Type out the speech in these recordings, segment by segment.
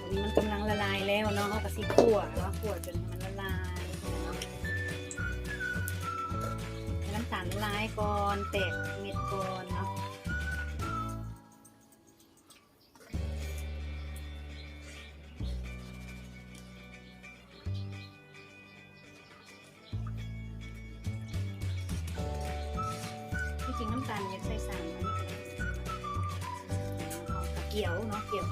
ອັນນີ້ມັນກຳລັງລະລາຍແລ້ວເນາະ ເຮົາກໍຊິຂົ້ວເນາະ ຂົ້ວຈົນໃຫ້ມັນລະລາຍເນາະ ໃຫ້ນ້ຳຕານລະລາຍກ່ອນ ແຕກເມັດກ່ອນເນາະ. ທີ່ຈິງນ້ຳຕານຢາກໃສ່ສາມ ອັນນີ້ກໍໄດ້ ເອົາກະກຽວເນາະ ກຽວ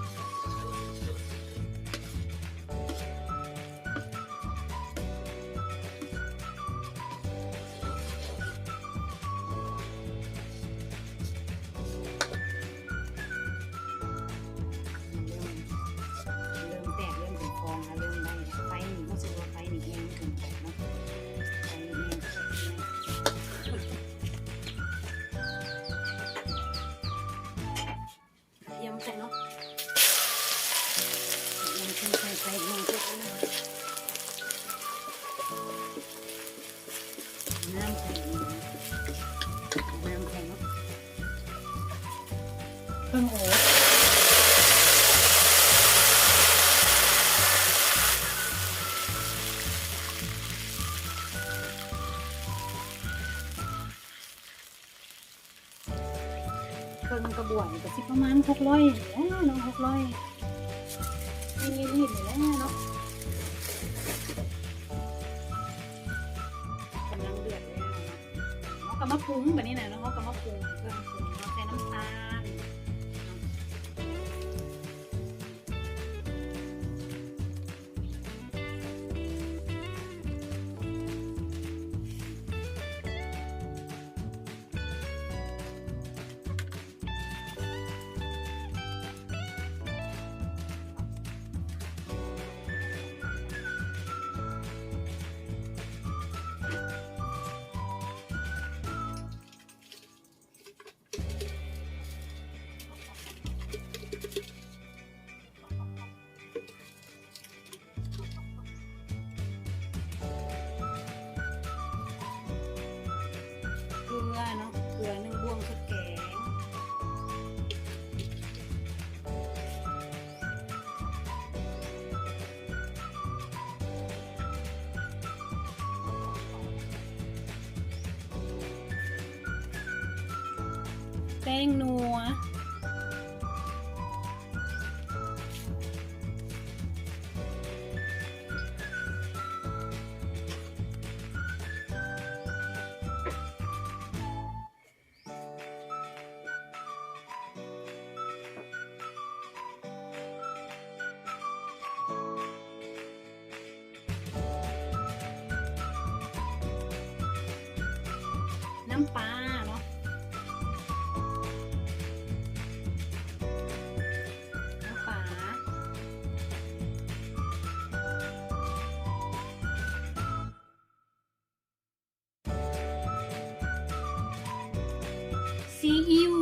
ເລີ່ມ ເລີ່ມແຕກ ເລີ່ມເປັນຟອງແລ້ວ ເລີ່ມໄດ້ແລ້ວ ໄຟນີ້ ຮູ້ສຶກວ່າໄຟນີ້ແຮງເກີນໄປເນາະ ໄຟນີ້ແຮງ ກະທຽມໃສ່ເນາະ ກະທຽມໃສ່ ໃສ່ ໃສ່ ໃສ່ ນ້ຳໃສ່ ນ້ຳໃສ່ເນາະ ເຄິ່ງໂອ. ເຄິ່ງກະບວຍນີ້ກະຊິປະມານຫົກຮ້ອຍນີ້ແຫຼະເນາະ ຫົກຮ້ອຍມິນລີລິດນີ້ແຫຼະເນາະ ກຳລັງເດືອດແລ້ວເນາະ ເຮົາກະມາປຸງບາດນີ້ນະເນາະ ເຮົາກະມາປຸງເຄື່ອງປຸງເນາະ ໃສ່ນ້ຳຕານເນາະ. ເກືອເນາະ ເກືອໜຶ່ງບ່ວງ ເຜັດແກງ ແປ້ງນົວ ນ້ຳປາເນາະ ນ້ຳປາ ຊີອິ້ວ